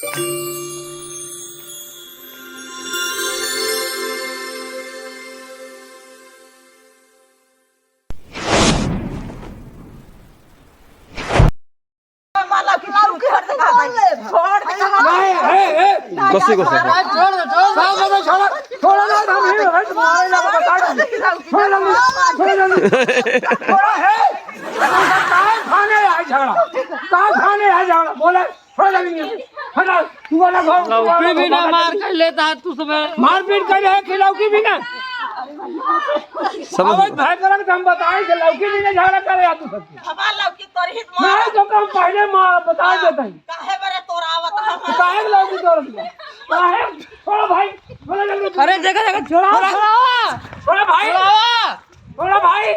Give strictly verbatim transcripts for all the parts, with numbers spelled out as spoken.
छोड़ दे। नहीं, ए, ए। कसी, कसी। छोड़ दे, छोड़ दे। छोड़ दे, छोड़ दे, छोड़ दे, हम ही, हम तुम्हारे लोग बता दो। छोड़ दे, छोड़ दे। छोड़ा है। कहाँ खाने आए झगड़ा? कहाँ खाने आए झगड़ा? बोले। हटा जमीन से। हटा, तू वाला घर, तू वाला लौकी भी ना घर। मार कर लेता है तू सब। मारपीट कर रहे कि लौकी भी ना? सब अबे भाई करक तो हम बताए कि लौकी भी ना झगड़ा करे यार तू सबके। हमार लौकी तोर हित मार। नहीं तो हम पहले मार बता हाँ, देते हैं। काहे बरे तोरावत हम? काहे लौकी तोर? काहे? छोड़ो भाई, छोड़ो जल्दी। अरे जगह जगह छोड़ा, छोड़ा। छोड़ा। छोड़ा भाई। छोड़ा। छोड़ा भाई।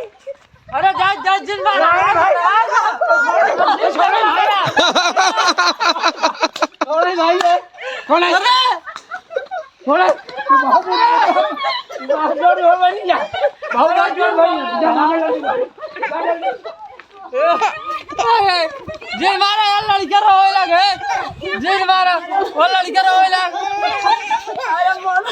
अरे जा, जा, जिन मारा। छोड़ो भाई। छोड़ो भाई। कौन है? अरे। छोड़ो। बहुत जोर, बहुत जोर हो गई है। बहुत जोर हो गई है। जा, जा, जा, जा। अरे, जिन मारा यार, लड़का रोवे लगे। जिन मारा, वो लड़का रोवे लगे। अरे, मोर।